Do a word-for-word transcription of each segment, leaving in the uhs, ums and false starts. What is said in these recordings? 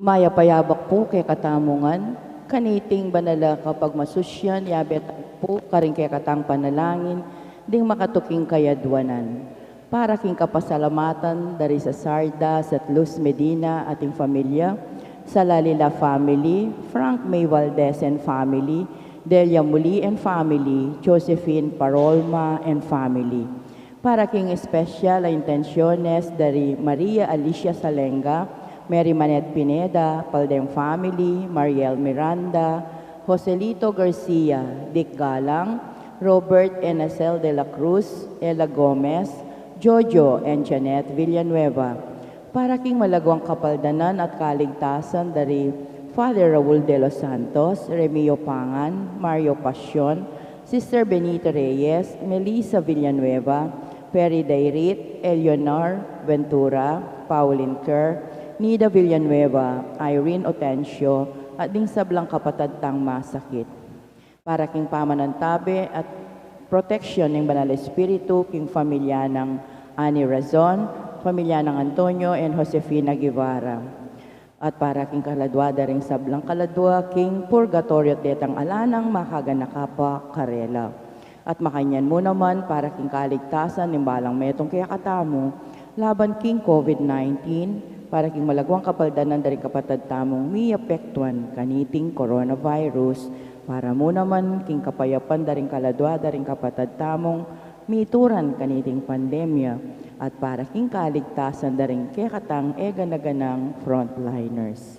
Mayap a yabak pu kekatamu ngan, kaniting banal a kapagmasusyan, yabe tamu pu karing kekatang panalangin ding makatuking kayadwanan. Para king kapasalamatan da ri Sasarda at Luz Medina at ing familia, Salalila family, Frank May Valdez and family, Delia Muli and family, Josephine Parolma and family. Para king espesyal a intensyones da ri Maria Alicia Salenga, Mary Manette Pineda, Palden family, Mariel Miranda, Joselito Garcia, Dick Galang, Robert and Acel de la Cruz, Ella Gomez, Jojo and Janet Villanueva. Para king malaguang kapaldanan at kaligtasan da ri Father Raul de los Santos, Remio Pangan, Mario Pasion, Sister Benita Reyes, Melissa Villanueva, Perry Dairit, Eleanor Ventura, Pauline Kerr, Nida Villanueva, Irene Otencio, at ding sablang kapatad tang masakit. Para king pamanantabe at proteksyon ning Banal Espiritu king familia nang Annie Razon, familia nang Antonio and Josefina Guevara. At para king kaladua da ring sablang kaladua king purgatoryo at detang ala nang makaganaka pa karela. At makanyan mu naman para king kaligtasan ning balang metung kekatamu laban king COVID nineteen, para king malaguang kapaldanan da ring kapatad tamung miapektuan kaniting coronavirus, para mu naman king kapayapan da ring kaladua da ring kapatad tamung mituran kaniting pandemya, at para king kaligtasan da ring kekatang e gana-ganang frontliners.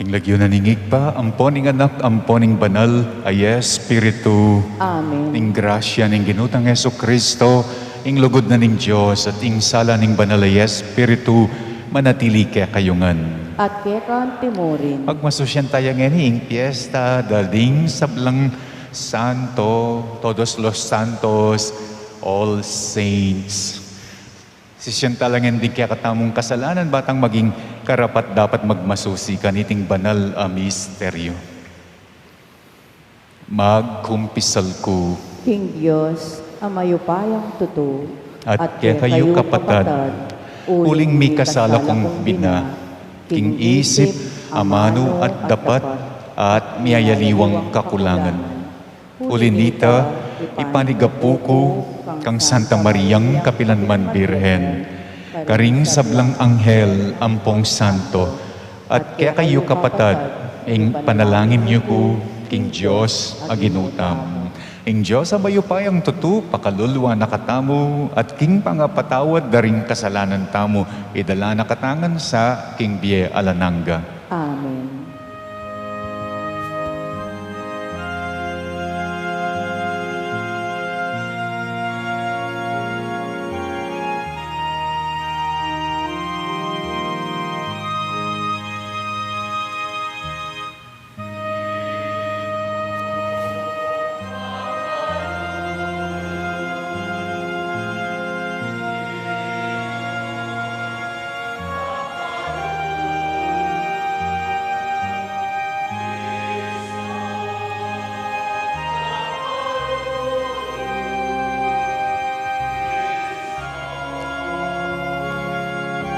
King lagyu na ning Ibpa, ampo ning Anak, ampo ning Banal a Espiritu. Amen. Ing grasya ning Ginu tang Jesucristo, ing lugud na ning Dios, at ing sala ning Banal a Espiritu, manatili kekayu ngan. At keka mu rin. Pagmasusyan taya ngeni ing piesta da ring sablang santo, Todos los Santos, All Saints. Sisian tala ngan ding kekatamung kasalanan, ba tang maging karapat-dapat magmasusi kaniting banal a misteryo. Magkumpisal ku king Dios a mayupayang tutu, at kekayu kapatad, uling mikasala kung bina, king isip, amanu at dapat, at miyayaliwang kakulangan. Uli nita, ipanigapu ku kang Santa Mariang kapilanman Birhen, karing sablang anghel ampong santo, at kekayu kapatad, ing panalangin yu ku king Dios a Ginu tamu. Ing Dios a mayupayang tutu, pakalulwan na katamu, at king pangapatawad da ring kasalanan tamu, idala na katamu ngan sa king bie alang angga. Amen.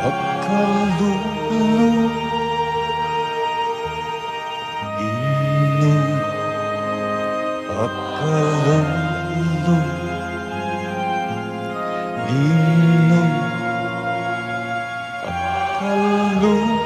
Pakalulu, Ginu, pakalulu, Ginu, pakalulu.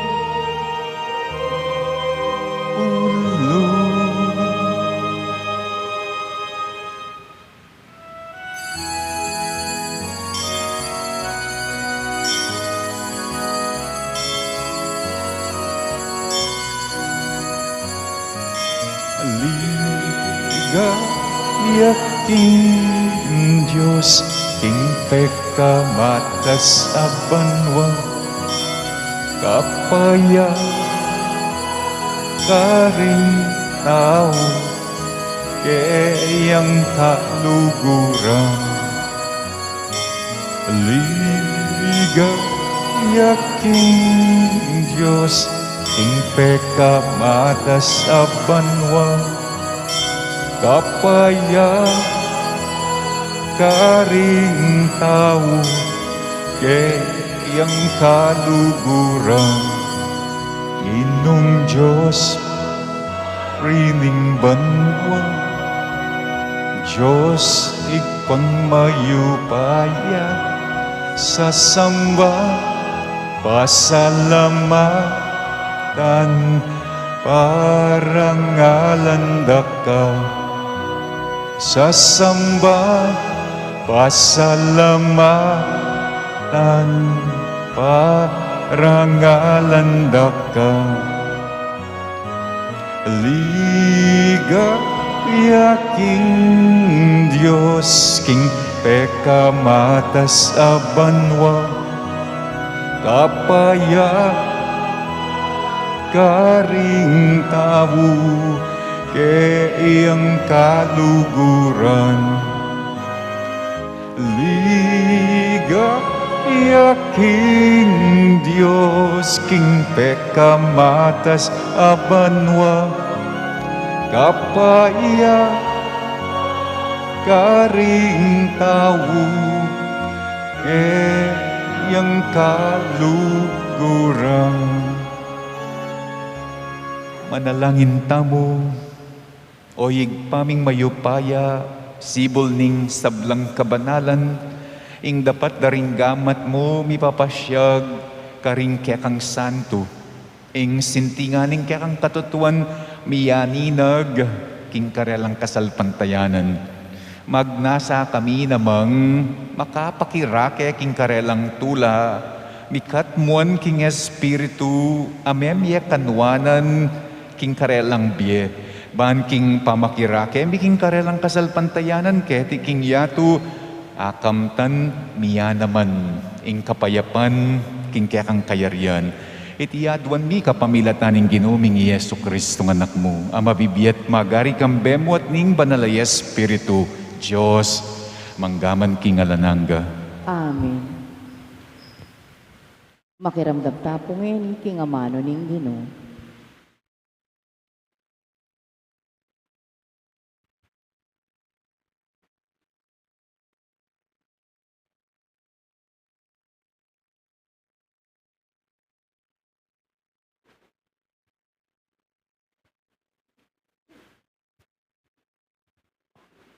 Ligaya king Dios, king pekamatas a banua, kapaya karing tau keyang kaluguran. Ligaya king Dios, king pekamatas a banua, kapaya karing tau keyang kaluguran. Ginung Dios, Rey ning banua, Dios Ibpang mayupaya, sasamba, pasalamatan, parangalan da ka. Sasamba, pasalamatan, parangalan da ka. Ligaya king Dios, king pekamatas a banua, kapaya karing tau keyang kaluguran. Ligaya king Dios, king pekamatas a banua, kapaya karing tau keyang kaluguran. Manalangin tamu. O Ibpa ming mayupaya, sibul ning sablang kabanalan, ing dapat da ring gamat mu mipapasiag karing kekang santu, ing sintingan ning kekang katutuan miyaninag king karelang kasalpantayanan. Magnasa kami namang makapakirake king karelang tula, Mikatmuan king Espiritu a memie kanuanan king karelang bie, ban king pamakirake mi king karelang kasalpantayanan keti king yatu, akamtan mi ya naman ing kapayapan king kekang kayarian. Iti aduan mi kapamilatan ning Ginu ming i Jesu Cristo nga Anak mu, a mabibie at magari kambe mu at ning Banal a Espiritu, Dios, mangga man king alang angga. Amen. Makiramdam ta pu ngeni king amanu ning Ginu.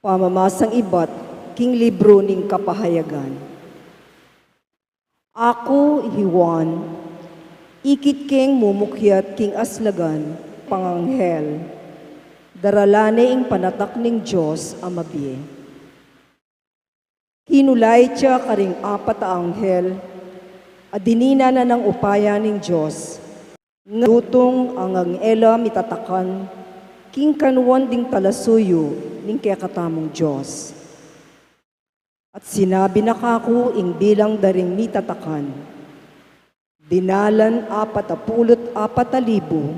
Pamamasang ibat king libru ning Kapahayagan. Aku, i Juan, ikit keng mumukyat king aslagan panganghel, daralan ne ing panatak ning Dios a mabie. Kinulait ya karing apat a anghel a dininan na nang upaya ning Dios, nga dutung ang anghel a mitatakan king kanuan ding talasuyu ning kekatamung Dios. At sinabi na kaku ing bilang da ring mitatakan. Dinalan apat a pulu't apat a libu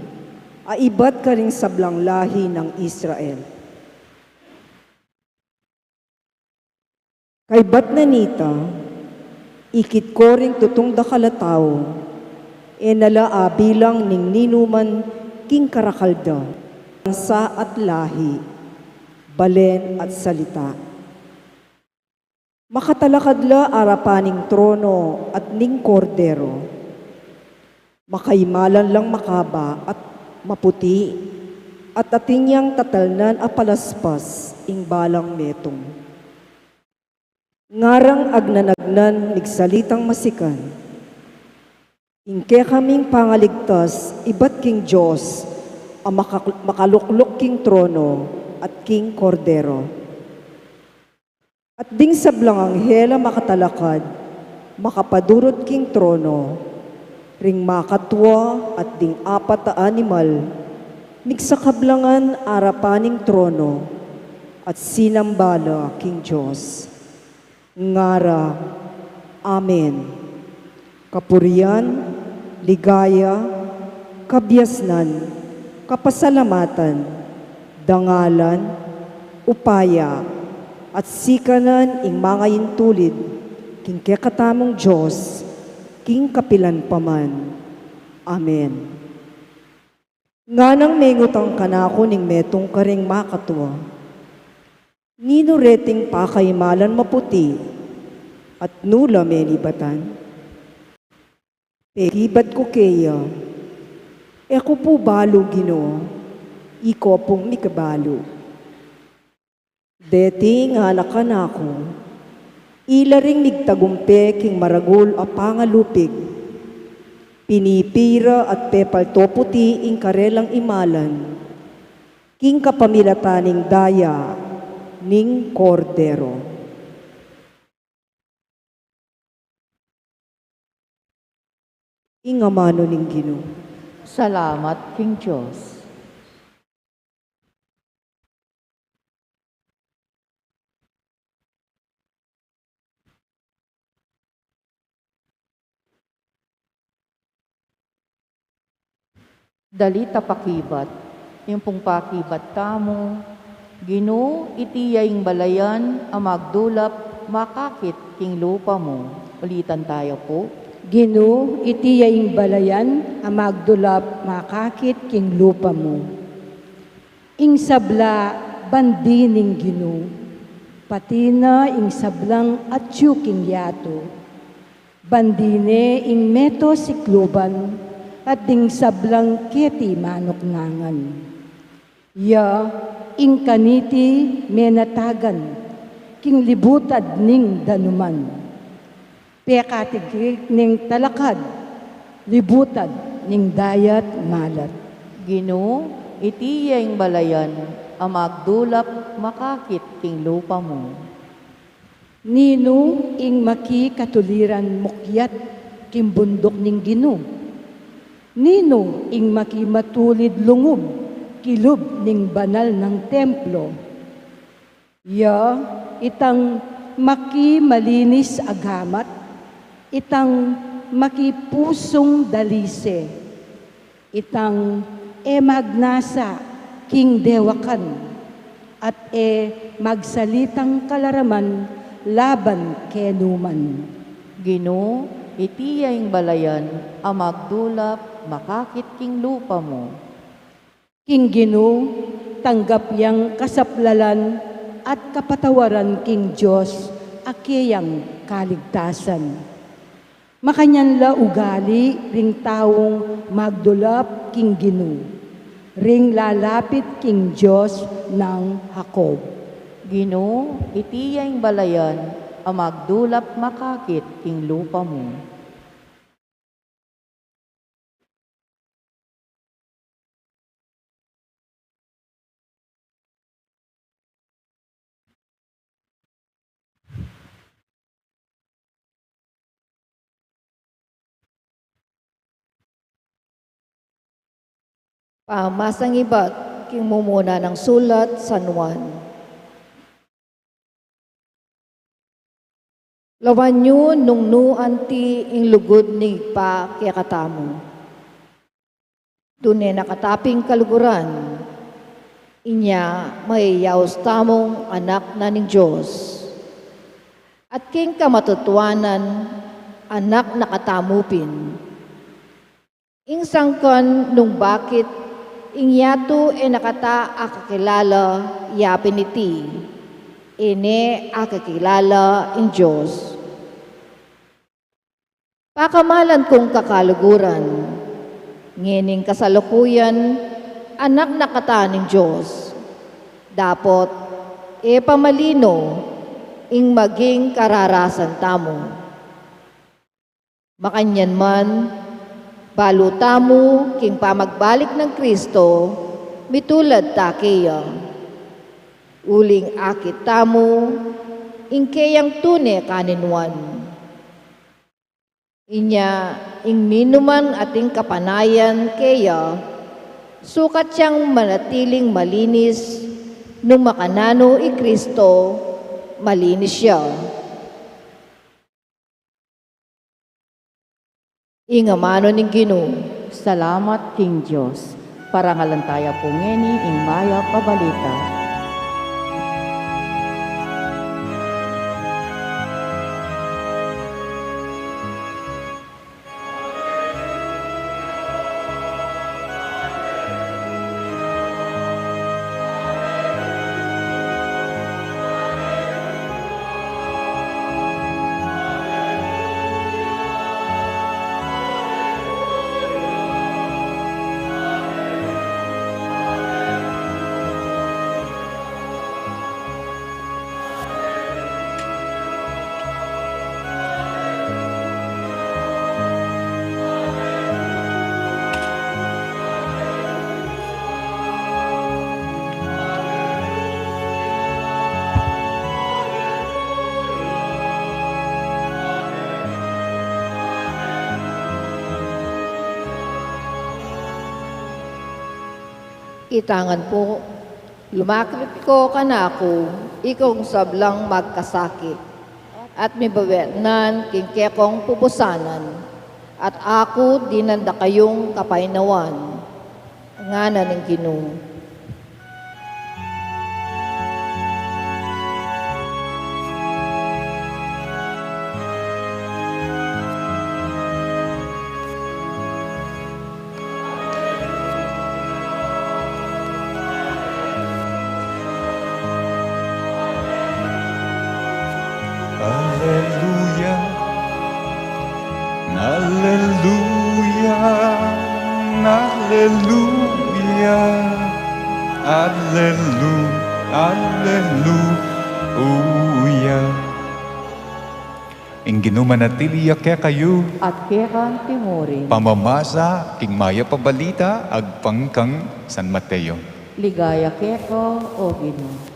a ibat karing sablang lahi nang Israel. Kaybat na nita, ikit ko ring tutung dakal a tau, e na la abilang ning ninuman king karakal da, bansa at lahi, balen at salita. Makatalakad la arapan ning trono at ning Kordero. Makaimalan lang makaba at maputi, at atin yang tatalnan a palaspas ing balang metung. Ngarang agnan-agnan migsalitang masikan, ing kekaming pangaligtas ibat king Dios a makak-, makalukluk king trono at king Kordero. At ding sablang anghel a makatalakad, makapadurut king trono, ring makatua at ding apat a animal, migsakablangan arapan ning trono, at sinamba la king Dios. Ngara, Amen. Kapurian, ligaya, kabiasnan, kapasalamatan, dangalan, upaya, at sikanan ing mangaintulid king kekatamung Dios, king kapilan pa man. Amen. Nganang mengutang kanaku ning metung karing makatua, "Ninu reting pakaimalan maputi, at nu la menibatan?" Pekibat ku keya, "E ku pu balu, Ginu, iko pung mikabalu." Deti ngana kanaku, ila ring migtagumpe king maragul a pangalupig, pinipi ra at pepalto puti ing karelang imalan, king kapamilatan ning daya ning Kordero. Ing amanu ning Ginu. Salamat king Dios. Dalit a pakibat. Ing pung pakibat tamu, Ginu, iti ya ing balayan a magdulap makakit king lupa mu. Ulitan taya pu. Ginu, iti ya ing balayan a magdulap makakit king lupa mu. Ing sabla bandi ning Ginu, pati na ing sablang atyu king yatu. Bandi ne ing meto sikluban at ding sablang keti manuknangan. Ya ing kaniti menatagan king libutad ning danuman. Pekatigig ning talakad, libutad ning dayat malat. Ginu, iti ya ing balayan a magdulap makakit king lupa mu. Ninu ing makikatuliran mukyat king bunduk ning Ginu? Ninu ing makimatulid lungub kilub ning banal nang templo? Ya itang makimalinis a gamat, itang makipusung dalise, itang e magnasa king dewakan, at e magsalitang kalaraman laban kenu man. Ginu, iti ya ing balayan a magdulap makakit king lupa mu. King Ginu, tanggap yang kasaplalan at kapatawaran king Dios a keyang kaligtasan. Makanyan la ugali ring taung magdulap king Ginu, ring lalapit king Dios nang Jacob. Ginu, iti ya ing balayan a magdulap makakit king lupa mu. Pamasang ibat king mumuna nang sulat San Juan. Lawan yu nung nu anti ing lugud ning Ibpa kekatamu. Tune na kata pin kaluguran, inya mayayaus tamung anak na ning Dios. At king kamatutuanan, anak na katamu pin. Ing sangkan nung bakit ing yatu e na kata akakilala, ya pin iti, e ne akakilala ing Dios. Pakamalan kung kakaluguran, ngening kasalukuyan, anak na kata ning Dios. Dapot e pa malino ing maging kararasan tamu. Makanyan man, balu tamu king pamagbalik nang Kristo, mitulad ta keya. Uling akit tamu ing keyang tune kaninuan. Inya ing ninuman ating kapanayan keya, sukat yang manatiling malinis, nung makananu i Kristo, malinis ya. Ing amanu ning Ginu. Salamat king Dios. Parangalan taya pu ngeni ing mayap a balita. Ita ngan pu, lumakit ko kanaku, ikong sablang magkasakit, at mibabetnan king kekong pupusanan, at aku dinan da kayung kapaynawan, ngana ning Ginu. Aleluya, aleluya, aleluya, alelu-, aleluya. Ing Ginu manatili ya kekayu. At keka mu rin. Pamamasa king Mayap a Balita agpang kang San Mateo. Ligaya keka, O Ginu.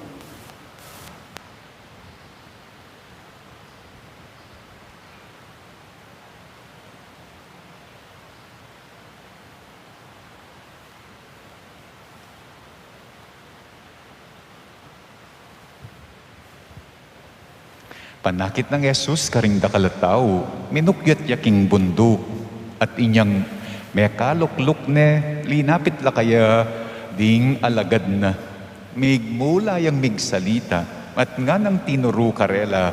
Panakit nang Jesus karing dakal a tau, minukyat ya king bunduk, at inyang mekalukluk ne, linapit la kaya ding alagad na. Migmula yang migsalita, at nganang tinuru karela,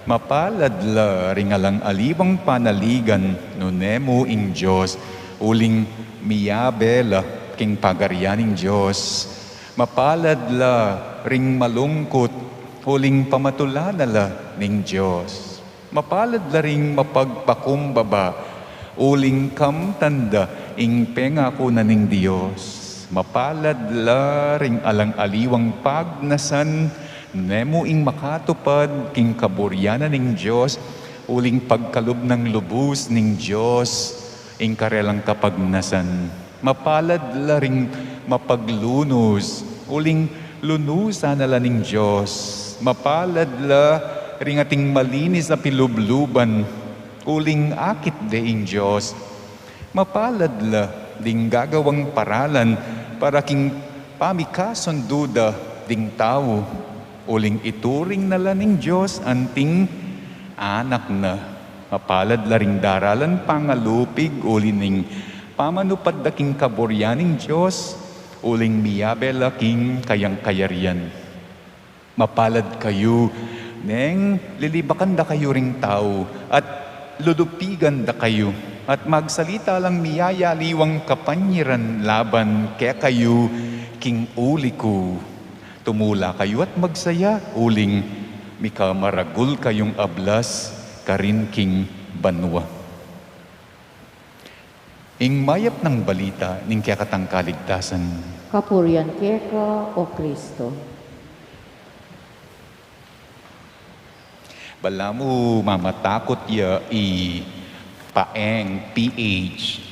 "Mapalad la ring alang aliwang panaligan, nune mu ing Dios, uling miyabe la king pagarian ning Dios. Mapalad la ring malungkut, uling pamatulan na la ning Dios. Mapalad la ring mapagpakumbaba, uling kamtan da ing pengaku na ning Dios. Mapalad la ring alang aliwang pagnasan, nune mu ing makatupad king kaburian na ning Dios, uling pagkalub nang lubus ning Dios ing karelang kapagnasan. Mapalad la ring mapaglunus, uling lunusan na la ning Dios. Mapalad la ring ating malinis a pilubluban, uling akit de ing Dios. Mapalad la ding gagawang paralan para king pamikasundu da ding tau, uling ituring na la ning Dios anting anak na. Mapalad la ring daralan pangalupig, uli ning pamanupad da king kaburian ning Dios, uling miyabe la king kayang kayarian. Mapalad kayu, neng lilibakan da kayu ring tau, at lulupigan da kayu, at magsalita lang miyayaliwang kapanyiran laban kekayu king uli ku. Tumula kayu at magsaya, uling mika maragul kayung ablas karin king banua." Ing mayap nang balita ning kekatang kaligtasan. Kapurian keka, O Kristo. Balamu mamatakut ya i Paeng, P H.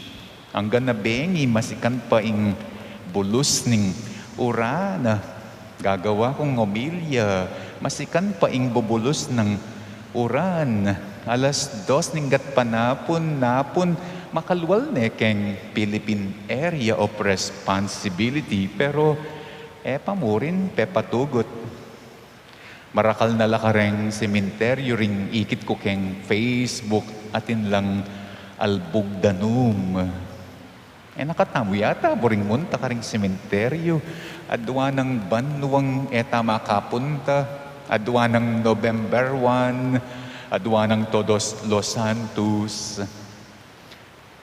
Anggang na bengi masikan pa ing bulus ning uran. Gagawa kung omilya, masikan pa ing bubulus nang uran. Alas dos ning gatpanapun, napun, makalwal ne keng Philippine Area of Responsibility, pero e pa mu rin pepatugut. Marakal na la kareng sementeryo ring ikit ku keng Facebook, atin lang albug danum. E na katamu yata buring munta karing sementeryo. Adwa nang banwang e ta makapunta, adwa nang November one, adwa nang Todos los Santos.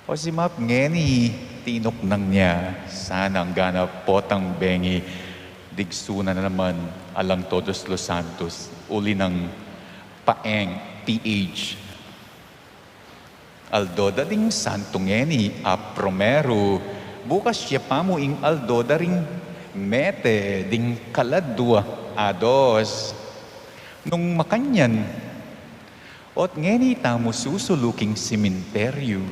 O si Map ngeni, tinuknang ne, sana anggang na potang bengi, digsu na naman alang Todos los Santos, uli nang Paeng, P H. Aldo da ding santu ngeni a primeru, bukas ya pa mu ing aldo da ring mete ding kaladwa a dos. Nung makanyan, ot ngeni tamu susulu king sementeryo.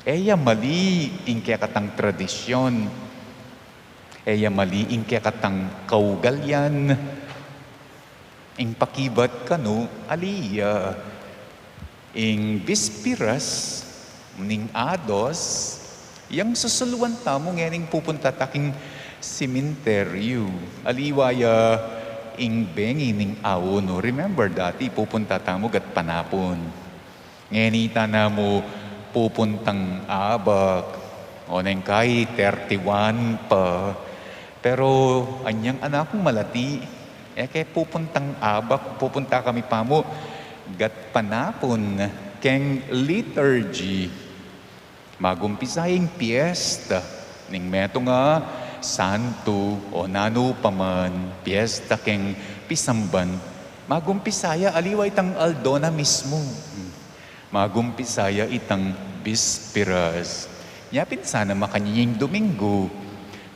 E ya mali ing kekatang tradisyon. E ya mali ing kekatang kaugalian. Ing pakibat kanu, ali ya, ing bisperas ning a dos, yang susuluan tamu ngening pupunta ta king sementeryo. Aliwa ya ing bengi ning a unu. Remember, dati pupunta tamu gatpanapun. Ngeni ta namu pupuntang abak, oneng kai thirty-one pa. Pero anyang anak kung malati, e ke pupuntang abak, pupunta kami pa mu gatpanapun keng liturgy. Magumpisa ing piyesta ning metung a santu o nanu pa man, piyesta keng pisamban, magumpisa ya aliwa itang aldo na mismu. Magumpisa ya itang bisperas. Nya pin sana makanyan ing Domingo.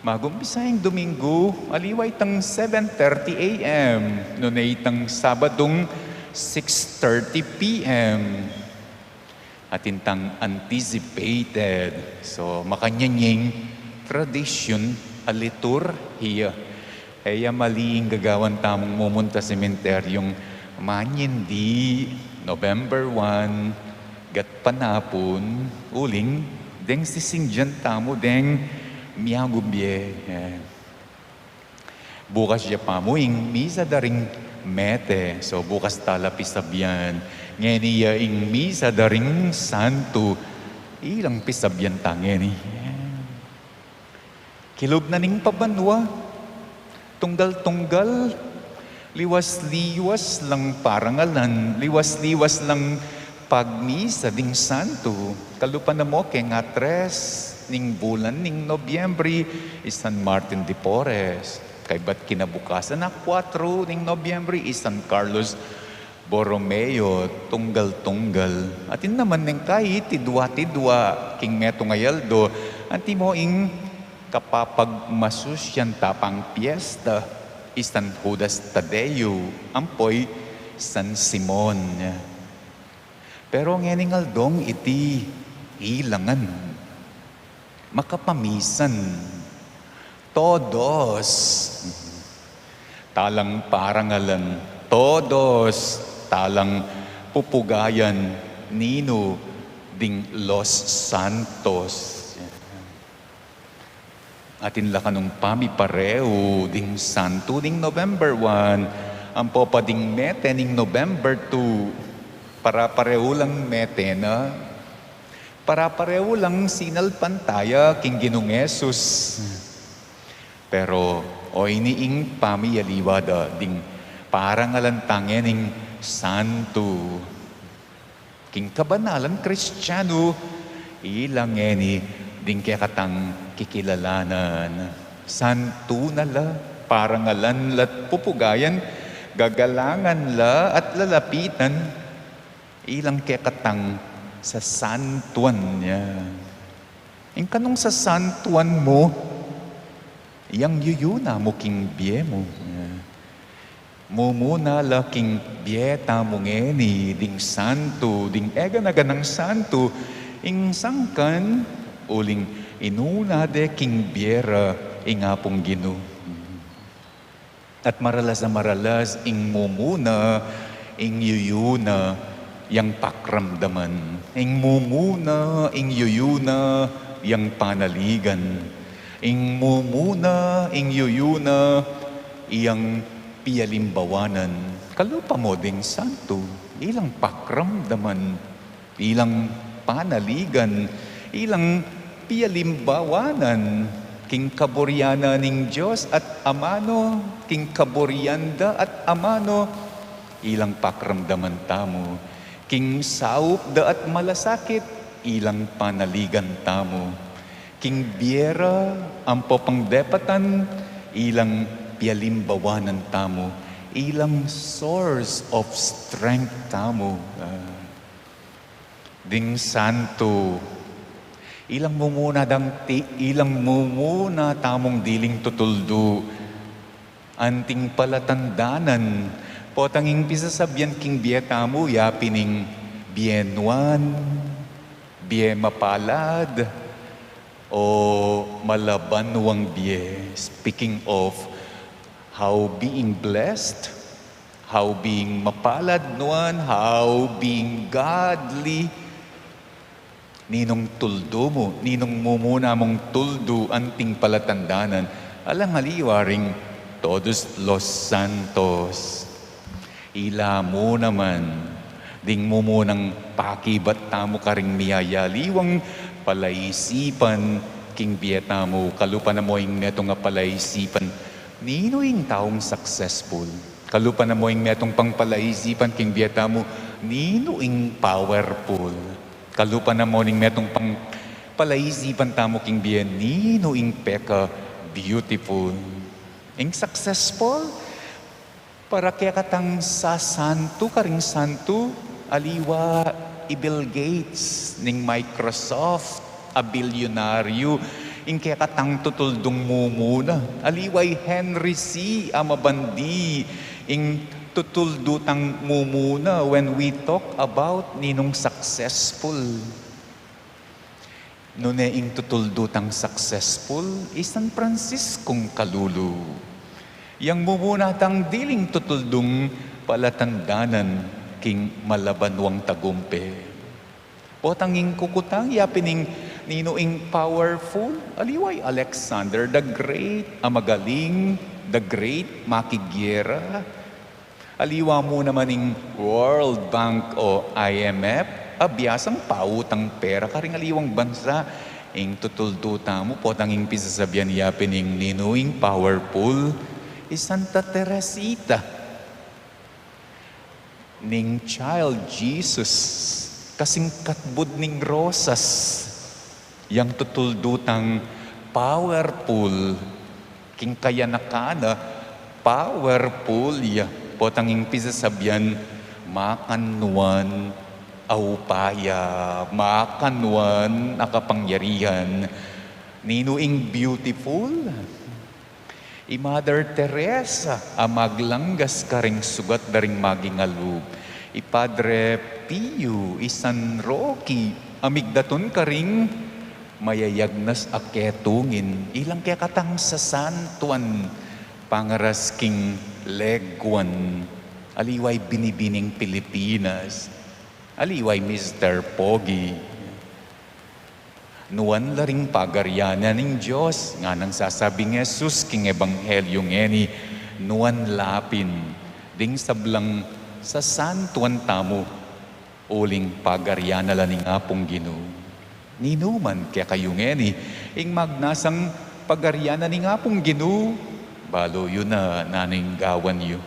Magumpisa ing Domingo, aliwa itang seven thirty A M, nune itang Sabadung six thirty P M. Atin tang anticipated. So, makanyan ing tradisyon a liturhiya. E ya mali ing gagawan tamung mumunta sementeryong manyindi, November one, gatpanapun, uling deng sisindian tamu deng miyagubye. E. Bukas ya pamu ing misa da ring Mete. So, bukas tala pisabyan. Ngeni ya ing misa da ring Santu. Ilang pisabyan ta ngeni. Kilub na ning pabanua. Tunggal-tunggal. Liwas-liwas lang parangalan. Liwas-liwas lang pagmisa ding Santu. Kalupa na mo keng a tres ning bulan ning Nobyembre, i San Martin de Porres. Kaybat kinabukasan a kuatro ning Nobyembre, i San Carlos Borromeo, tunggal-tunggal. Atin naman neng kayi tidua-tidua king metung a aldo, antimo ing kapapagmasusyan ta pang piesta, i San Judas Tadeo, ampo i San Simon. Pero ngening aldong iti, ilangan makapamisan. Todos. Talang parangalan. Todos. Talang pupugayan ninu ding Los Santos. Atin la kanung pamipareu ding Santu ding November one, ampo pa ding Mete ning November two. Para pareu lang Mete na. Para pareu lang sinalpantaya king Ginung Jesus. Pero, o ini ing pamiyaliwa da ding parangalan ta ngening Santu. King kabanalan Kristianu, ila ngeni ding kekatang kikilalanan. Santu na la, parangalan la't pupugayan, gagalangan la at lalapitan, ilang kekatang sasantuan ya. Ing kanung sasantuan mu, yang yuyuna mu king bie mu. Mumuna la king bie tamu ngeni ding Santu, ding eganaganang Santu, ing sangkan uling inuna de king bie ra ing Apung Ginu. At maralas a maralas ing mumuna, ing yuyuna, yang pakramdaman. Ing mumuna, ing yuyuna, yang panaligan. Ing mumuna, ing yuyuna, yang piyalimbawanan. Kalupa mo ding Santu, ilang pakramdaman, ilang panaligan, ilang piyalimbawanan, king kaburian na ning Dios at Amanu, king kaburian da at Amanu, ilang pakramdaman tamu, king saup da at malasakit, ilang panaligan tamu, king bie ra ampo pang depatan, ilang piyalimbawanan tamu, ilang source of strength tamu. Ah. Ding Santu, ilang mumuna dang ti, ilang mumuna tamung diling tutuldu, anting palatandanan, potang ing pisasabyan king bie tamu, ya pin ing bie nuan, bie mapalad, o malaban wang bie. Speaking of how being blessed, how being mapalad nuan, how being godly. Ninung tuldu mu, ninung mumuna mung tuldu anting palatandanan, alang aliwa ring Todos los Santos. Ila mu naman, ding mumunang pakibat tamu karing miyayaliwang palaisipan king bie tamu, kalupa na mo ing metung a palaisipan, ninu ing taung successful? Kalupa na mo ing metung pang palaisipan king bie tamu, ninu ing powerful? Kalupa na mo ning metung pang palaisipan tamu king bie, ninu ing peka beautiful? Ing successful, para kekatang sasantu karing santu, aliwa i Bill Gates ning Microsoft, a bilyonaryo, ing kekatang tutuldung mumuna. Aliwa i Henry C, a mabandi, ing tutuldu tang mumuna when we talk about ninung successful. Nune ing tutuldu tang successful, i San Franciscong kalulu. Yang mumuna tang diling tutuldung palatandanan king malaban wang tagumpe. Potang ing kukutang, ya pin ing ninu ing powerful, aliwa i Alexander the Great, a magaling, The Great, makigyera. Aliwa mu naman ing World Bank o I M F, a biasang pautang pera karing aliwang bansa. Ing tutuldu tamu, potang ing pisasabian ya pin ing ninu ing powerful, i Santa Teresita. Ning child Jesus, kasing katbud ning rosas, yang tutuldu tang powerful, king kayanakan na, powerful ya, potang ing pisasabian, makannuan a upaya, makannuan a kapangyarihan. Ninu ing beautiful? I Mother Teresa a maglanggas karing sugat da ring maginalub. I Padre Pio, i San Roque, a migdatun karing mayayagnas a ketungin. Ilang kekatang sasantuan pangaras king leguan. Aliwa i Binibining Pilipinas. Aliwa i Mister Pogi. Nuan la ring pagarian na ning Dios, nganang sasabing Jesus king ebanghelyo ngeni, nuan la pin ding sablang sasantuan tamu, uling pagarian na la ning Apung Ginu. Ninu man kekayu ngeni ing magnasang pagarian na ning Apung Ginu, balu yu na nanu ing gawan yu.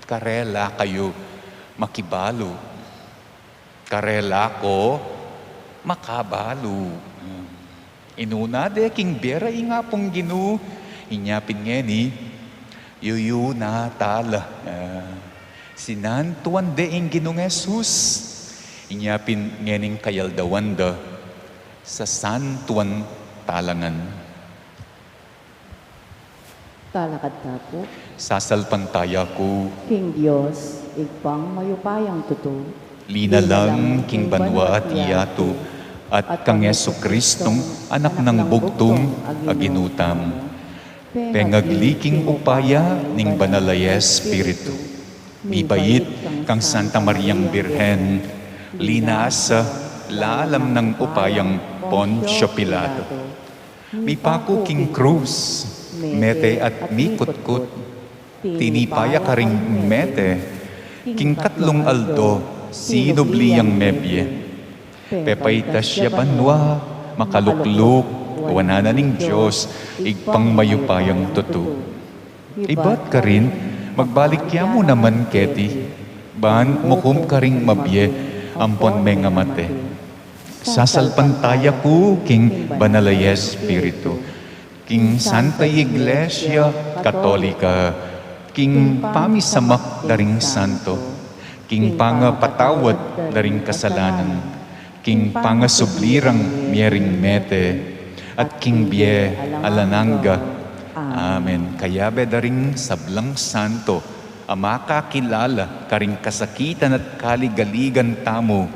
Karela kayu makibalu. Karela ko makabalu. Inuna de king bie ra ing Apung Ginu, inya pin ngeni, yuyu na tala. Ah, sinantuan de ing Ginung Jesus, inya pin ngening kayaldawan da, sasantuan tala ngan. Talakad ta pu. Sasalpantaya ku king Dios, Ibpang mayupayang tutu. Linalang king banua at yatu, at kang Jesucristong Anak nang bugtung a Ginu tamu. Pengagli king upaya ning Banal a Espiritu. Mibait kang Santa Mariang Birhen, linasa lalam nang upayang Poncio Pilato. Mipaku king krus, mete at mikutkut. Tinipa ya karing mete, king katlung aldo, sinubli yang mebie. Pepaitas ya banua, makalukluk wanan na ning Dios, Ibpang mayupayang tutu. Ibat karin, magbalik ya mu naman keti, ban mukum karing mabie ampon mengamate. Sasalpantaya ku king Banal a Espiritu, king Santa Iglesia Katolika, king pamisamak da ring santo, king pangapatawad da ring kasalanan, king pangasubli rang mie ring mete, at king bie alang angga. Amen. Kayabe da ring sablang santo a makakilala karing kasakitan at kaligaligan tamu,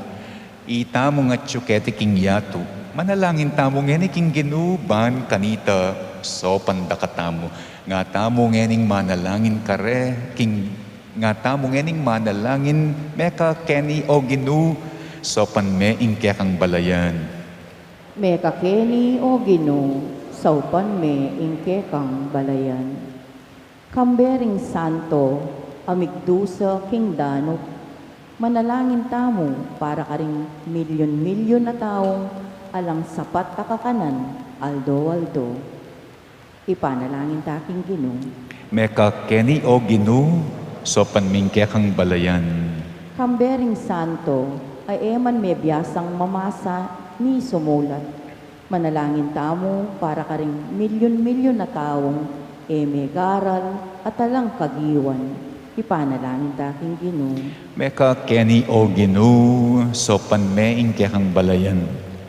itamu ngan atyu keti king yatu. Manalangin tamu ngeni king Ginu ban kanita saupan da katamu. Nga tamu ngening manalangin kare, king, nga tamu ngening manalangin, meka keni, O Ginu, saupan me ing kekang balayan. Meka keni, O Ginu, saupan me ing kekang balayan. Kambe ring santo a migdusa king danup, manalangin tamu para karing milyun-milyun a taung alang sapat a kakanan aldo-aldo. Ipanalangin ta king Ginu. Meka keni, O Ginu, saupan me ing kekang balayan. Kambe ring santo a e man mebiasang mamasa ni sumulat, manalangin tamu para karing milyun-milyun a taung e megaral at alang kagiwan. Ipanalangin ta king Ginu. Meka keni, O Ginu, saupan me ing kekang balayan.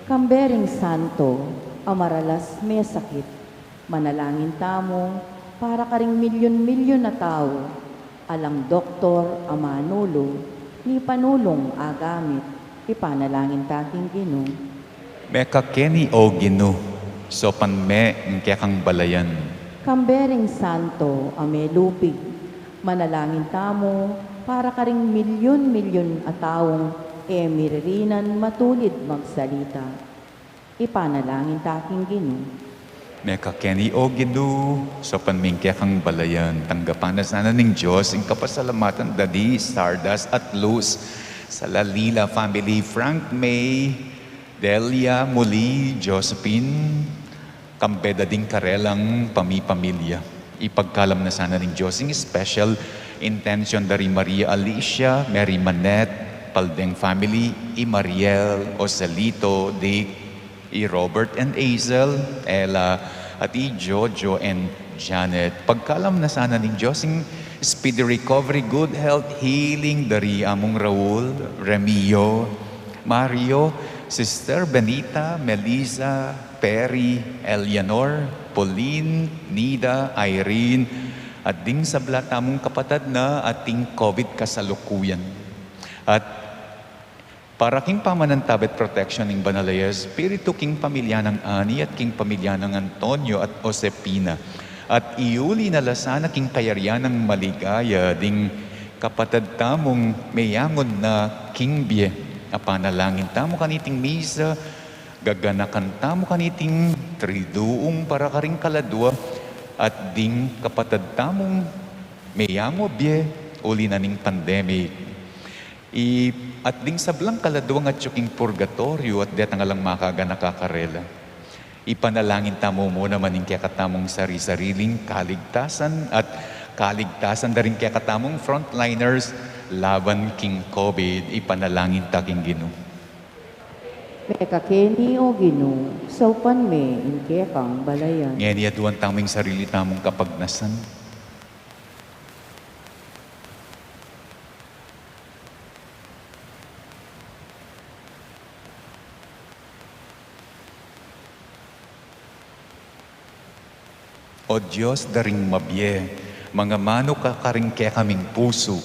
Kambe ring santo a maralas mesakit, manalangin tamu para karing milyun-milyun a tau alang doktor a manulu ni panulung a gamit. Ipanalangin ta king Ginu. Meka keni, O Ginu, saupan me ing kekang balayan. Kambe ring santo a melupig, manalangin tamu para karing milyun-milyun a taung e miririnan matulid magsalita. Ipanalangin ta king Ginu. Mekakeni, O Ginu, saupan me ing kekang balayan. Tanggapan na sana ning Dios ing kapasalamatan da di Sardas at Luz, Salalila family, Frank, May, Delia, Muli, Josephine, kambe da ding karelang pamipamilya. Ipagkalam na sana ning Dios ing special intention da ri Maria Alicia, Mary Manette, Paldeng family, i Mariel, Oselito, Dick, i Robert and Hazel, Ella, at i Jojo and Janet. Pagkalam na sana ning Dios ing speedy recovery, good health, healing da ri Among Raul, Remio, Mario, Sister Benita, Melissa, Perry, Eleanor, Pauline, Nida, Irene, at ding sabla tamung kapatad na ating COVID kasalukuyan. At para king pamanantabe at protection ning Banal a Espiritu, king pamilya nang Ani at king pamilya nang Antonio at Josepina. At iuli na la sana king kayarian nang maligaya ding kapatad tamung meyangun na king bie. Apanalangin tamu kaniting misa, gaganakan tamu kaniting triduung para karing kaladua, at ding kapatad tamung meyangu bie uli na ning pandemic. I, at ding sablang kaladuang atyu king purgatoryo at detang alang makaganaka karela. Ipanalangin tamu mu naman ing kekatamung sari-sariling kaligtasan at kaligtasan da ring kekatamung frontliners laban king COVID. Ipanalangin ta king Ginu. Mekakeni, O Ginu, saupan me ing kekang balayan. Ngeni aduan tamu ing sarili tamung kapagnasan. O Dios da ring mabie, mangamanu ka karing kekaming pusu.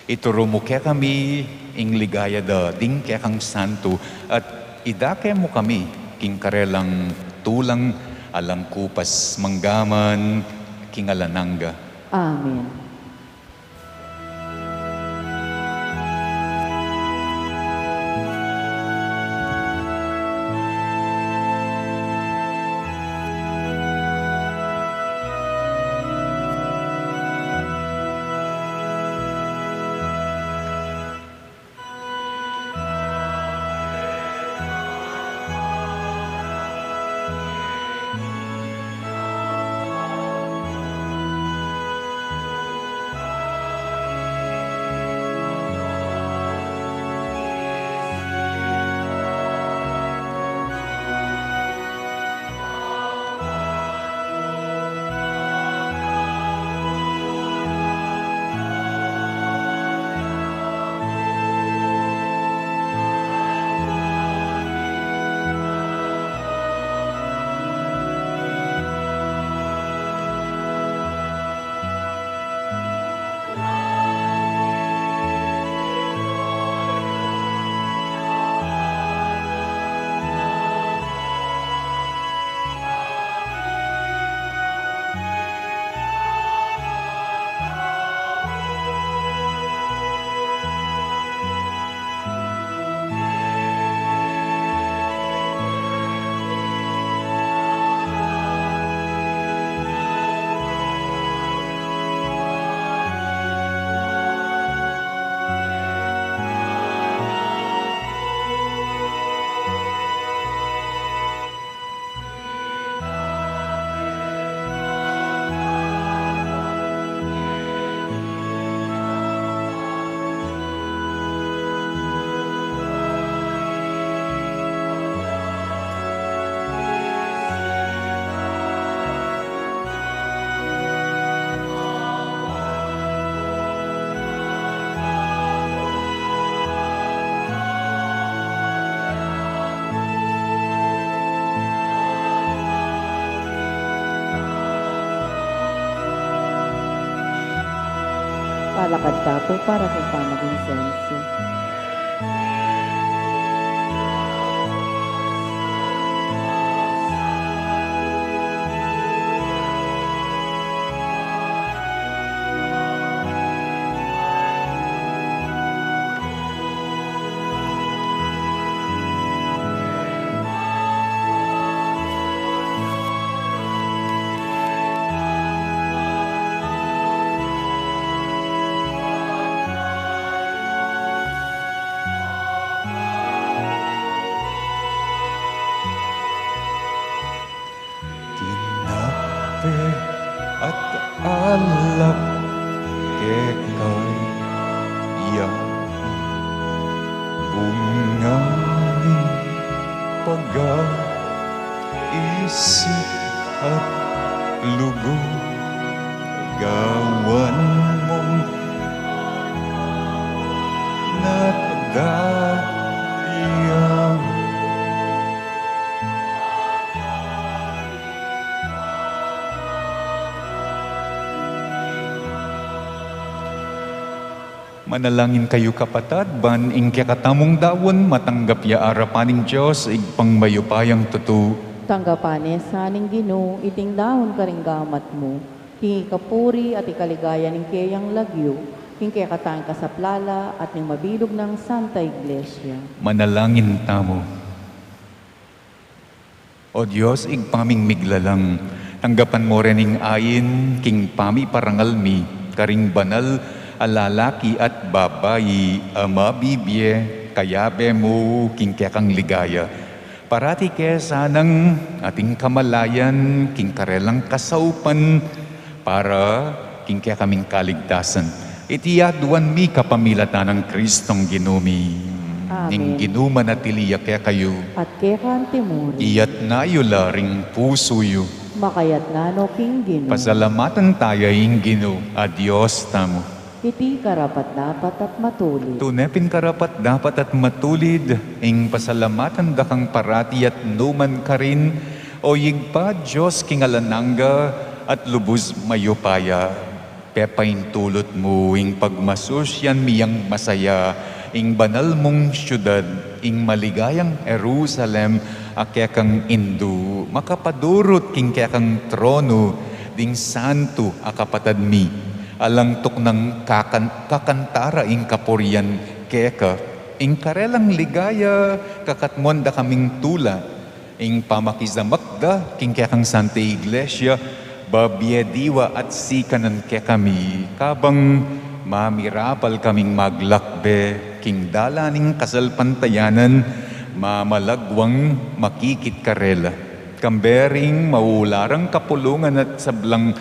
Ituru mu kekami ing ligaya da ding kekang santu, at idake mu kami king karelang tulang alang kupas, manggaman king alang angga. Amen. Palakad ta pu para king pamag-insenso. Alap keka ya bunga ning pag-aisip at lugud, gawan mung natadya. Manalangin kayu, kapatad, ban ing kekatamung daun matanggap ya arapan ning Dios Ibpang mayupayang tutu. Tanggapan ne sa ning Ginu iting daun karing gamat mu, king ikapuri at ikaligaya ning keyang lagyu, king kekatang kasaplalan at ning mabilug nang Santa Iglesia. Manalangin tamu. O Dios, Ibpa ming miglalang, tanggapan mu rin ing ain king pamiparangal mi karing banal a lalaki at babai a mabibie kayabe mu king kekang ligaya. Parati ke sanang ating kamalayan king karelang kasaupan, para king kekaming kaligtasan. Iti aduan mi kapamilatan nang Kristong Ginu mi. Amen. Ing Ginu manatili ya kekayu. At keka mu rin. Iyatna yu la ring pusu yu. Makayatna no king Ginu. Pasalamatan taya ing Ginu a Dios tamu. Iti karapat-dapat at matulid. Tune pin karapat-dapat at matulid ing pasalamatan da kang parati at nukarin man, O Ibpa, Dios king alang angga at lubus mayupaya. Pepaintulut mu ing pagmasusyan mi yang masaya, ing banal mung siudad, ing maligayang Jerusalem, a kekang indu, makapadurut king kekang tronu ding santu a kapatad mi. Alang tuknang kakan-, kakanta ra ing kapurian keka. Ing karelang ligaya, kakatmuan da kaming tula. Ing pamakidamag da king kekang Santa Iglesia, babie diwa at sikanan kekami, kabang mamirapal kaming maglakbe king dalan ning kasalpantayanan, mamalagwang makikit karela. Kambe ring maulalang kapulungan at sablang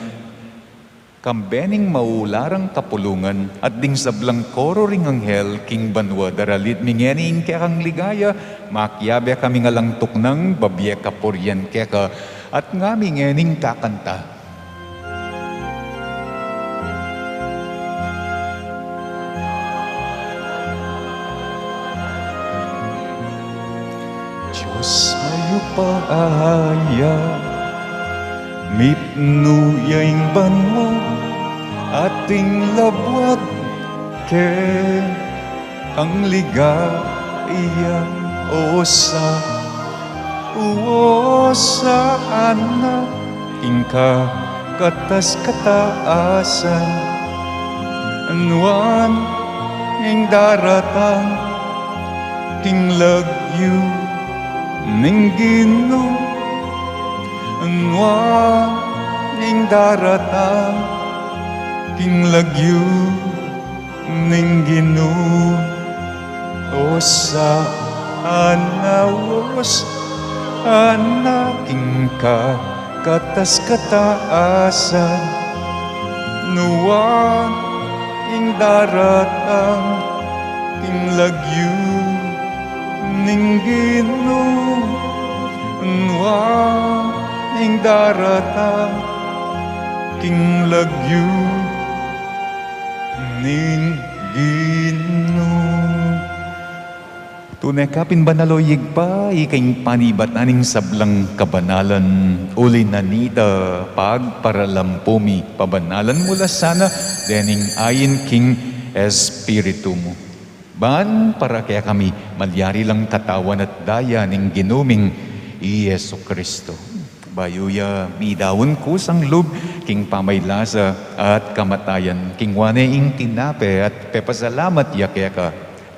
Kambe ning maulalang kapulungan at ding sablang koro ring anghel king banua, daralit mi ngeni ing kekang ligaya, makiabe kaming alang tuknang babie kapurian keka, at ngami ngening kakanta. Dios mayupaya, mipnu ya ing banua, at ing labuad kekang ligaya. Osa-, Osanna king kakatas-katasan. Nuan ing daratang king lagyu ning Ginu. Nuan ing daratang king lagyu ning Ginu. Osanna, Osanna king kakatas-katasan. Nuan ing daratang king lagyu ning Ginu. Nuan ing daratang king lagyu ning Ginu. Tune ka pin banal, o Ibpa, ika ing panibatan ning sablang kabanalan, uli na nita pagparalampu mi, pabanalan mu la sana dening ain king Espiritu mu. Ban para kekami malyari lang katawan at daya ning Ginu ming i Jesucristo. Bayu ya midaun kusang lub king pamaylasa at kamatayan, kinua ne ing tinape at pepasalamat ya keka,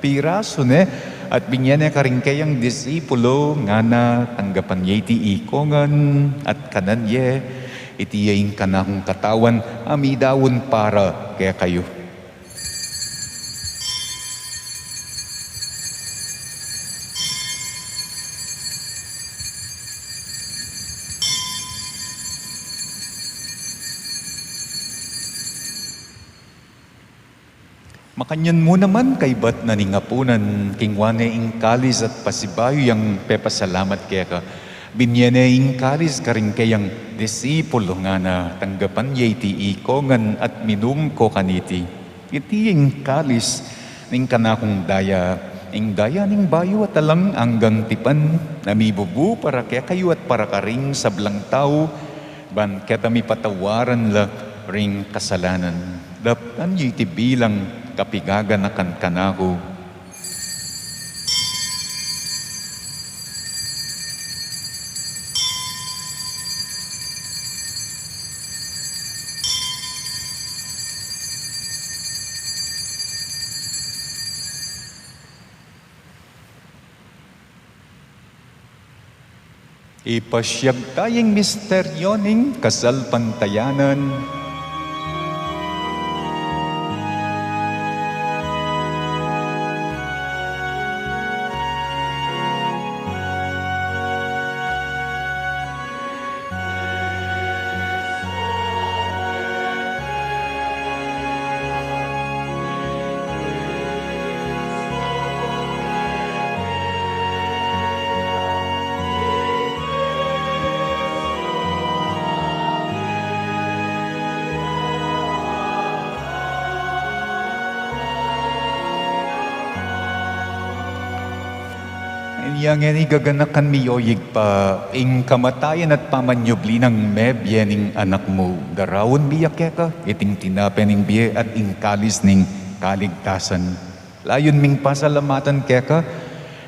pirasu ne at binie ne karing keyang disipulo, ngana, tanggapan ye iti ikongan at kanan ye, iti ya ing kanakung katawan a midaun para kekayu. Makanyan mu naman kaybat na ning apunan, kinua ne ing kalis at pasibayu yang pepasalamat keka. Binye ne ing kalis karing keyang disipulu, ngana, tanggapan ye iti ikongan at minum ko kaniti. Iti ing kalis ning kanakung daya, ing daya ning bayu at alang anggang tipan, a mibubu para kekayu at para karing sablang tau, ban keta mipatawaran la ring kasalanan. Daptan yu iti bilang kapigaganakan kanaku. Ipasiag taya ing misteryu ning kasalpantayanan. Inya ngeni gaganakan mi, o Ibpa, ing kamatayan at pamanyubli nang mebie ning Anak mu. Daraun mi ya keka iting tinape ning bie at ing kalis ning kaligtasan. Layun ming pasalamatan keka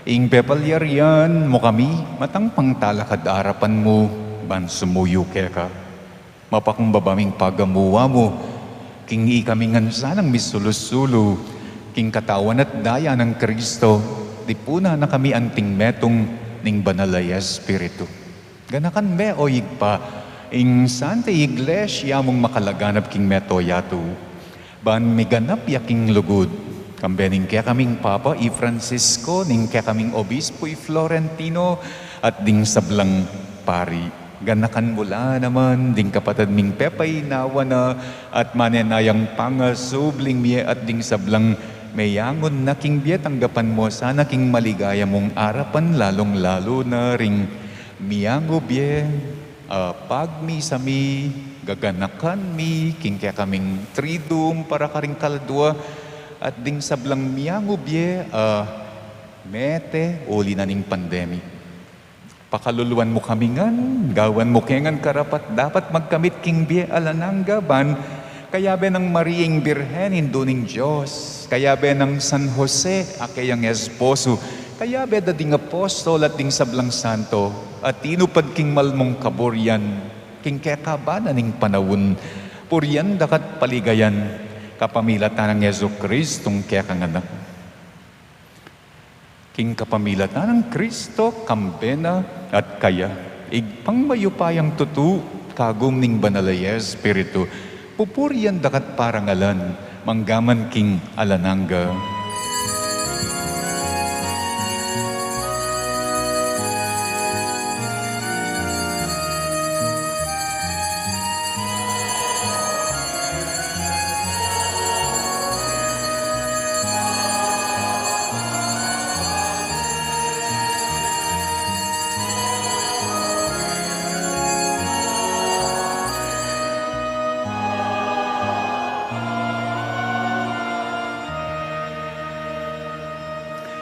ing pepalyarian mu kami matang pangtalakad arapan mu ban sumuyu keka. Mapakumbaba ming pagamuan mu king ikami ngan sanang misulu-sulu king katawan at daya nang Kristo, tipunan na kami anting metung ning Banal a Espiritu. Ganakan me, o Ibpa, ing Santa Iglesia mung makalaganap king mabilug a yatu, ban miganap ya king lugud, kambe ning kekaming Papa i Francisco, ning kekaming Obispo i Florentino, at ding sablang pari. Ganakan mu la naman ding kapatad ming pepaynawa na at manenayang pangasubling mie at ding sablang meyangu na king bie, tanggapan mu sana king maligaya mung arapan, lalung-lalu na ring meyangu bie, a, pagmisa mi, gaganakan mi king kekaming Triduum para karing kaladua, at ding sablang meyangu bie, a, mete uli na ning pandemic. Pakaluluan mu kami ngan, gawan mu ke ngan karapat-dapat magkamit king bie alang angga, ban kayabe nang Maria ing Birhen, Indu ning Dios, kayabe nang San Jose a keyang esposo, kayabe da ding apostol at ding sablang santo a tinupad king mal mung kaburian king kekaban na ning panaun, purian da ka at paligayan kapamilatan nang Jesucristong kekang Anak. King kapamilatan nang Kristo, kambe na at kaya, Ibpang mayupayang tutu, kagum ning Banal a Espiritu, pupurian da ka at parangalan mangga man king alang angga.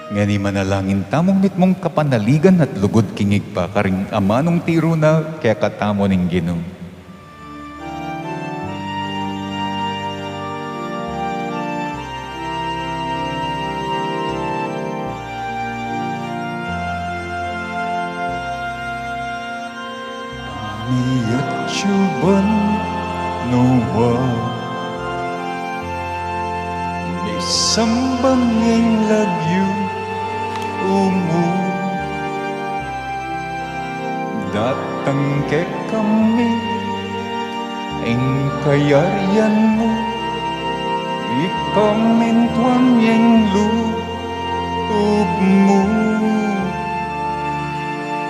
Ngeni manalangin tamung mitmung kapanaligan at lugud king Ibpa karing amanung tiru na kekatamu ning Ginu. Miatsu banua, misamban ing lagyu mu, datang kekami ing kayarian mu, mipamintuan ing lub mu,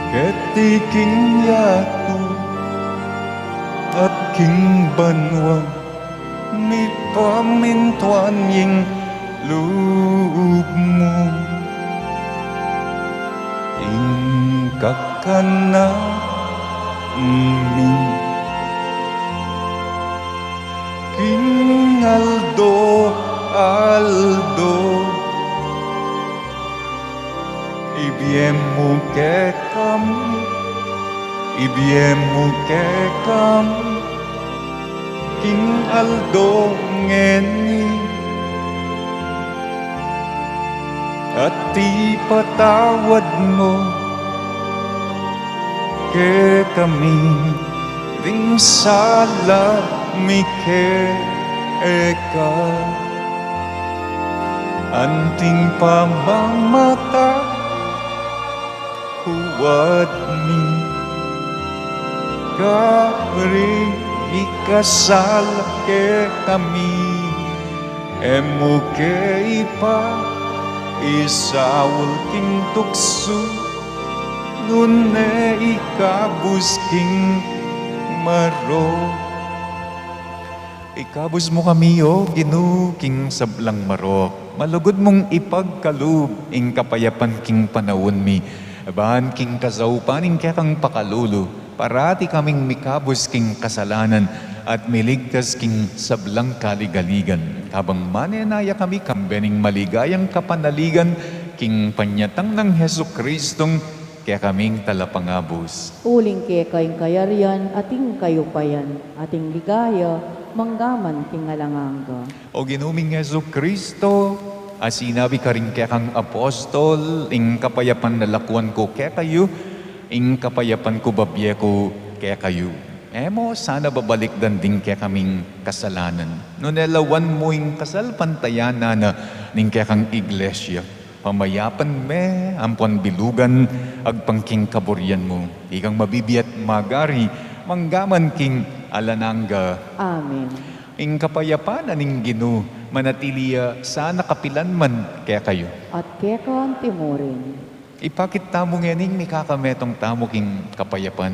keti king yatu at king banua. Mipamintuan ing lub mu, ing kakanan mi king aldo-aldo, ibie mu kekami, ibie mu kekami king aldo ngeni, at ipatawad mu kekami ding sala mi keka, anting pamamatawad mi karing mikasala kekami. E mu ke ipaisaul king tuksu, nune ikabus king marok. Ikabus mu kami, O Ginu, king sablang marok. Malugud mung ipagkalub ing kapayapan king panaun mi, ban king kasaupan ning kekang pakalulu, parati kaming mikabus king kasalanan at miligtas king sablang kaligaligan. Kabang manenaya kami kambe ning maligayang kapanaligan king panyatang nang Jesucristong kekaming Talapangabus. Uling keka ing kayarian, at ing kayupayan, at ing ligaya, manggaman king alang angga. O Ginu ming Jesucristo, a sinabi karing kekang apostol, ing kapayapan lalakuan ku kekayu, ing kapayapan ku babie ku kekayu. E mu sana babalikdan ding kekaming kasalanan, nune lawan mu ing kasalpantayanan na ning kekang iglesia. Pamayapan me ampon bilugan agpang king kaburian mu. Ikang mabibie at magari, manggaman king alang angga. Amen. Ing kapayapan na ning Ginu manatili ya sana kapilan man kekayu. At keka antimurin. Ipakit tamu ngening mikakametung tamu king kapayapan.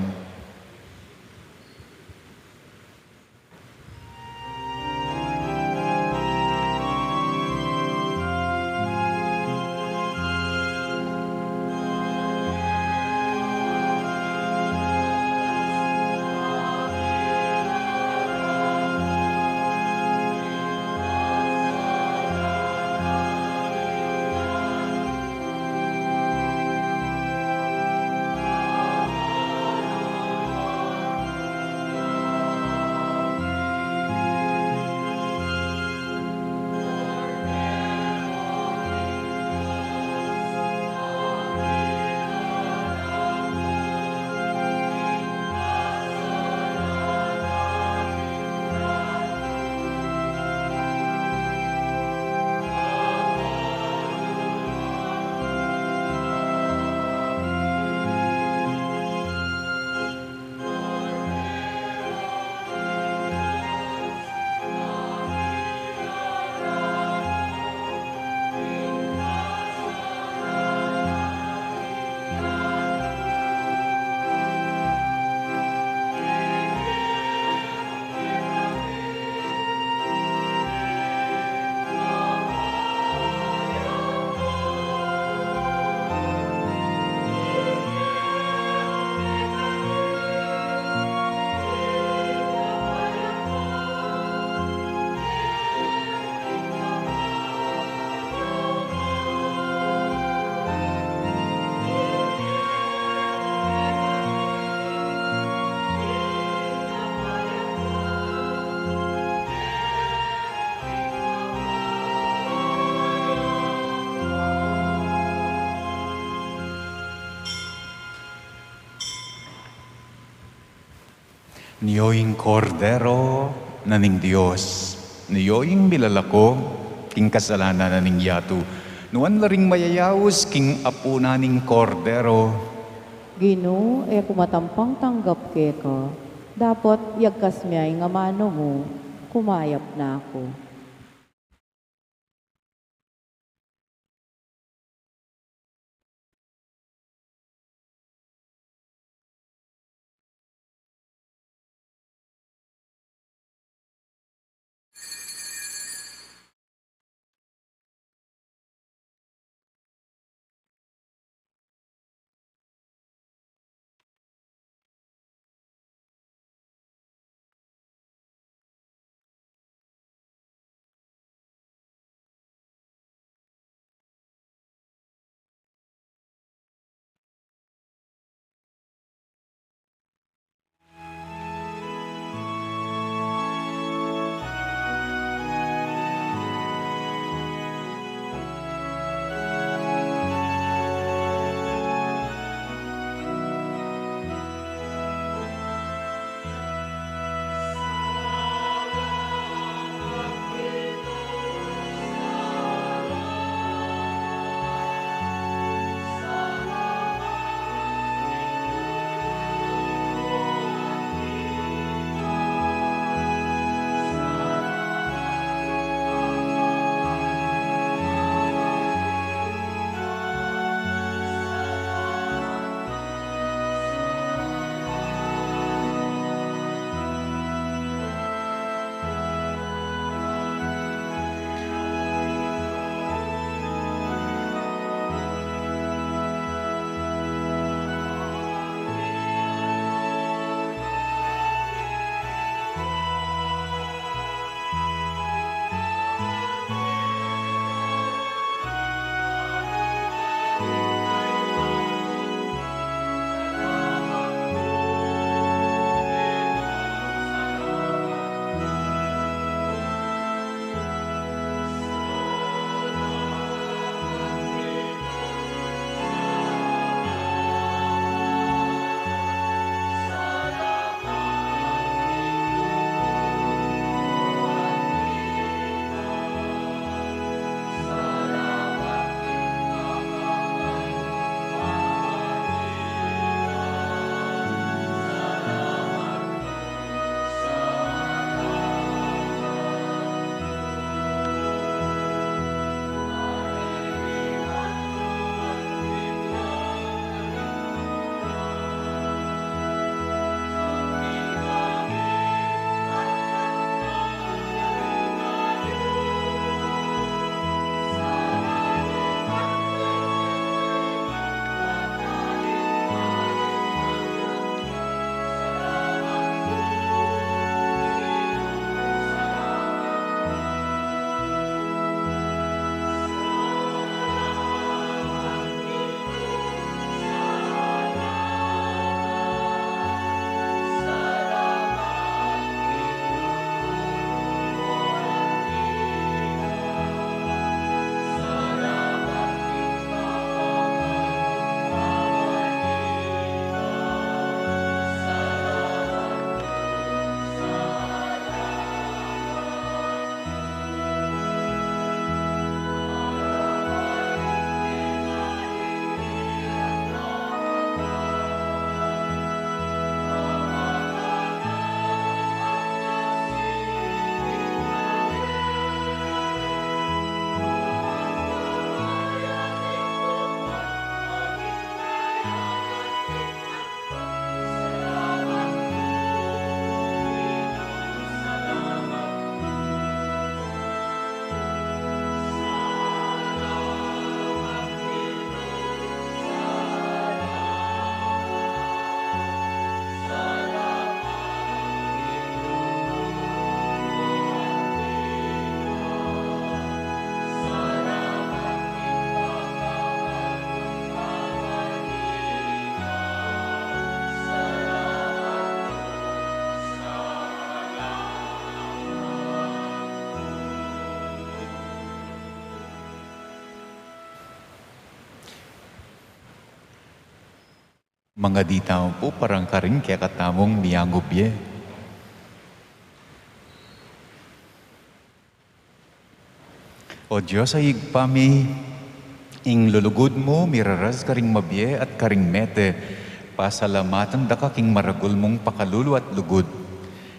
Nio ing Kordero na ning Dios, nio ing milalako king kasalanan na ning yatu. Nuan la ring mayayaus king apunan ning Kordero. Ginu, e ku matampang tanggap keka, dapot yagkas me ing amanu mu, kumayap na ku. Mangadi tamu pu para karing kekatamung miyangubye. O Dios a Ibpa mi, ing lulugud mu miraras karing mabie at karing mete, pasalamatan da ka king maragul mung pakalulu at lugud.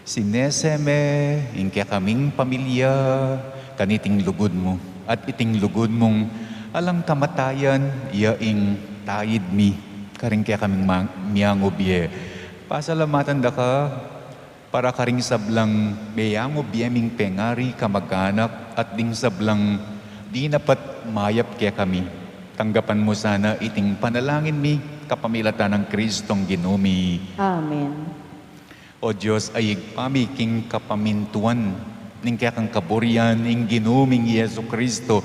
Sinese me ing kekaming pamilya kaniting lugud mu, at iting lugud mung alang kamatayan ya ing taid mi karing kekaming ma-, miyangubye. Pasalamatan da ka para karing sablang miyangubye ming pengari, kamaganak, at ding sablang dinapat mayap kekami. Tanggapan mu sana iting panalangin mi kapamilatan nang Kristong Ginu mi. Amen. O Dios a Ibpa mi, king kapamintuan ning kekang kaburian ing Ginu ming Jesu Kristo,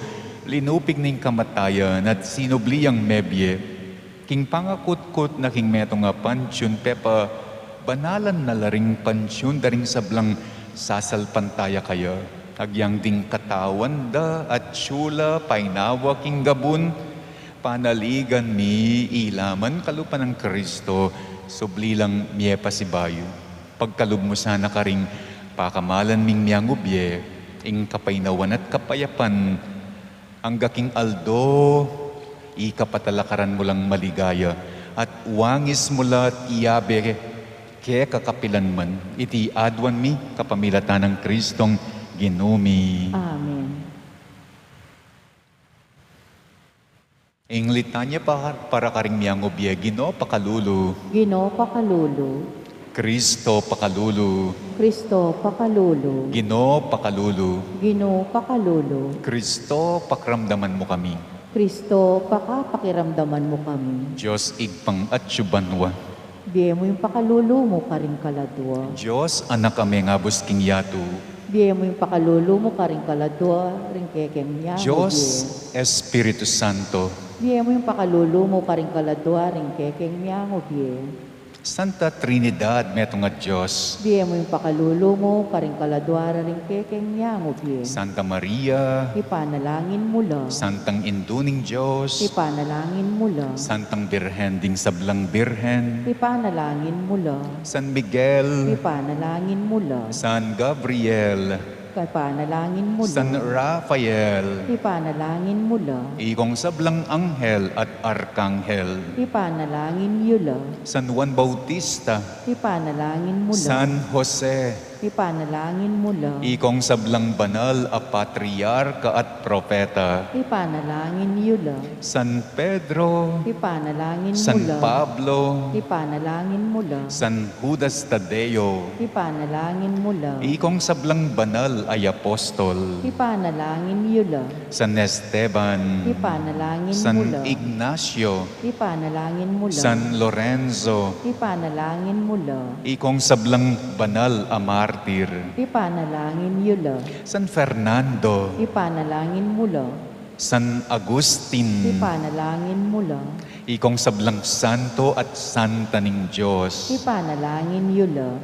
linupig ning kamatayan at sinubli yang mebie. King pangakutkut na king metung a pantiun, pepabanalan na la ring pantiun da ring sablang sasalpantaya kaya. Agyang ding katawan da at sula painawa king gabun, panaligan mi ila man kalupa nang Kristo, subli lang mie pasibayu. Pagkalub mu sana karing pakamalan ming miyangubye ing kapainawan at kapayapan, angga king aldo ikapatalakaran mu lang maligaya, at wangis mu la at iabe keka kapilan man. Iti aduan mi kapamilatan nang Kristong Ginu mi. Amen. Ing litanya pa-, para karing miyangubye. Ginu, pakalulu. Ginu, pakalulu. Kristo, pakalulu. Kristo, pakalulu. Ginu, pakalulu. Ginu, pakalulu. Kristo, pakiramdaman mu kami. Kristo, pakapakiramdaman mu kami. Dios Ibpang atsu banua, bie mu ing pakalulu mu karing kaladua. Dios Anak a mengabus king yatu, bie mu ing pakalulu mu karing kaladua ring kekeng miyangubye. Dios Espiritu Santo, bie mu ing pakalulu mu karing kaladua ring kekeng miyangubye. Santa Trinidad, metung a Dios, bie mu ing pakalulu mu karing kaladua ring kekeng miyangubye. Santa Maria, ipanalangin mu la. Santang Indu ning Dios, ipanalangin mu la. Santang Birhen ding sablang birhen, ipanalangin mu la. San Miguel, ipanalangin mu la. San Gabriel, ipanalangin mu la. San Rafael, ipanalangin mu la. Ikong sablang anghel at arkanghel, ipanalangin yu la. San Juan Bautista, ipanalangin mu la. San Jose, ipanalangin mu la. Ikong sablang banal a patriarka at propeta, ipanalangin yu la. San Pedro, ipanalangin mu la. San Pablo, ipanalangin mu la. San Judas Tadeo, ipanalangin mu la. Ikong sablang banal a apostol, ipanalangin yu la. San Esteban, ipanalangin mu la. San Ignacio, ipanalangin mu la. San Lorenzo, ipanalangin mu la. Ikong sablang banal a martir, ipanalangin yu la. San Fernando, ipanalangin mu la. San Agustin, ipanalangin mu la. Ikong sablang santo at santa ning Dios, ipanalangin yu la.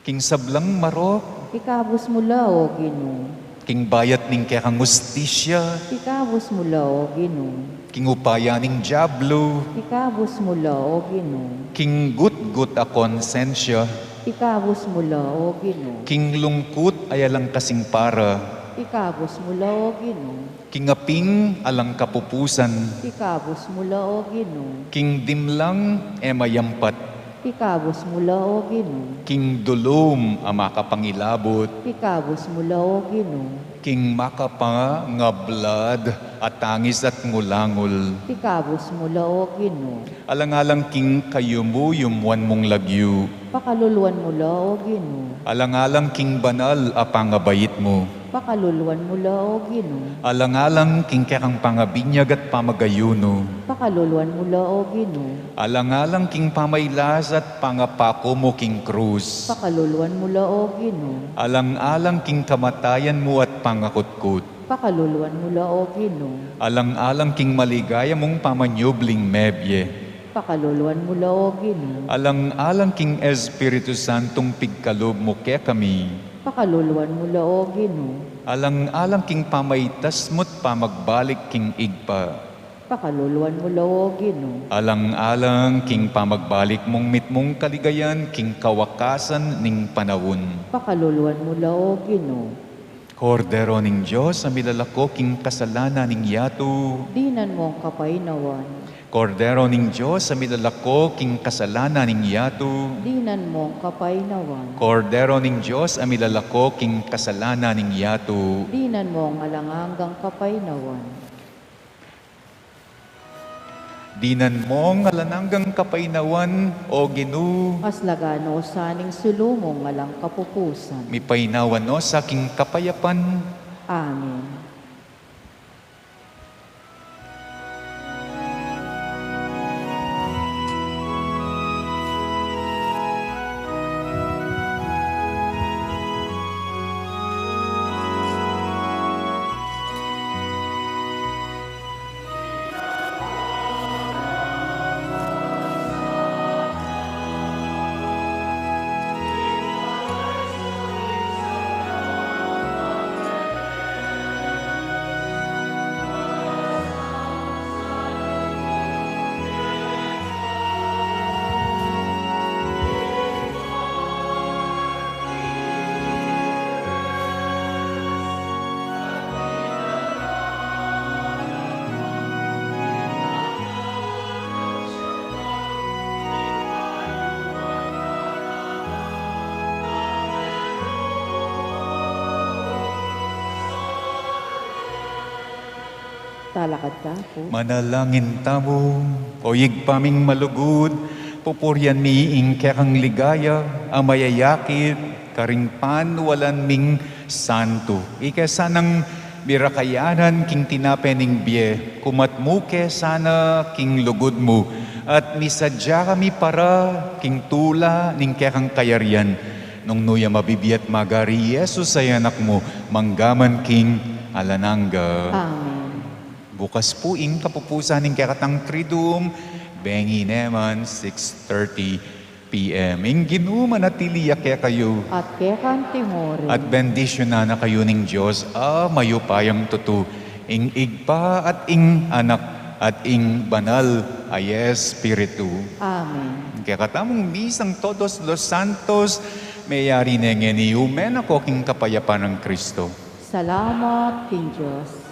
King sablang marok, ikabus mu la, O Ginu. King bayat ning kekang hustisya, ikabus mu la, O Ginu. King upaya ning diablu, ikabus mu la, O Ginu. King gutgut a konsensya, ikabus mu la, O Ginu. King lungkut a alang kasing para, ikabus mu la, O Ginu. King aping alang kapupusan, ikabus mu la, O Ginu. King dimlang e mayampat, ikabus mu la, O Ginu. King dulum a makapangilabut, ikabus mu la, O Ginu. King makapangablad a tangis at ngulangul, ikabus mu la, O Ginu. Alang-alang king kayumu-yumuan mung lagyu, pakaluluan mu la, O Ginu. Alang-alang king banal a pangabait mu, pakaluluan mu la, O Ginu. Alang-alang king kekang pangabinyag at pamagayunu, pakaluluan mu la, O Ginu. Alang-alang king pamailasa at pangapaku mu king krus, pakaluluan mu la, O Ginu. Alang-alang king kamatayan mu at pangakutkut, pakaluluan mu la, O Ginu. Alang-alang king maligaya mung pamanyubling mebie, pakaluluan mu la, O Ginu. Alang-alang king Espiritu Santung pigkalub mu kekami, pakaluluan mu la, O Ginu. Alang-alang king pamaitas mu't pamagbalik king Ibpa, Pakaluluan mu la, O Ginu. Alang-alang king pamagbalik mung mitmung kaligayan king kawakasan ning panaun. Pakaluluan mu la, O Ginu. Kordero ning Dios, a milalako king kasalanan ning yatu. Dinan mong kapaynawan. Kordero ning Dios, a milalako king kasalanan ning yatu. Dinan mong kapaynawan. Kordero ning Dios, a milalako king kasalanan ning yatu. Dinan mong alang anggang kapaynawan. Dinan mong alang anggang kapaynawan, O Ginu. Aslagan no sa ning sulu mong alang kapupusan. Mipaynawan no sa king kapayapan. Amen. Talakad tamu pu. Manalangin tamu. O Ibpa ming malugud, pupurian mi ing kekang ligaya a mayayakit karing panualan ming santu. Ika sanang mirakayanan king tinape ning bie, kumat mu ke sana king lugud mu, at misadya kami para king tula ning kekang kayarian. Nung nu ya mabibie at magari i Jesus a Anak mu, mangga man king alang angga. Amen. Bukas pu ing kapupusan ning kekatang Triduum, bengi ne man, six thirty P M. Ing Ginu manatili ya kekayu. At keka mu rin. At bendisyunan na kayu ning Dios a mayupayang tutu, ing Ibpa at ing Anak at ing Banal a Espiritu. Amen. Ing kekatamung misang Todos los Santos, meyari ne ngeni, ume na ko king kapayapan nang Kristo. Salamat king Dios.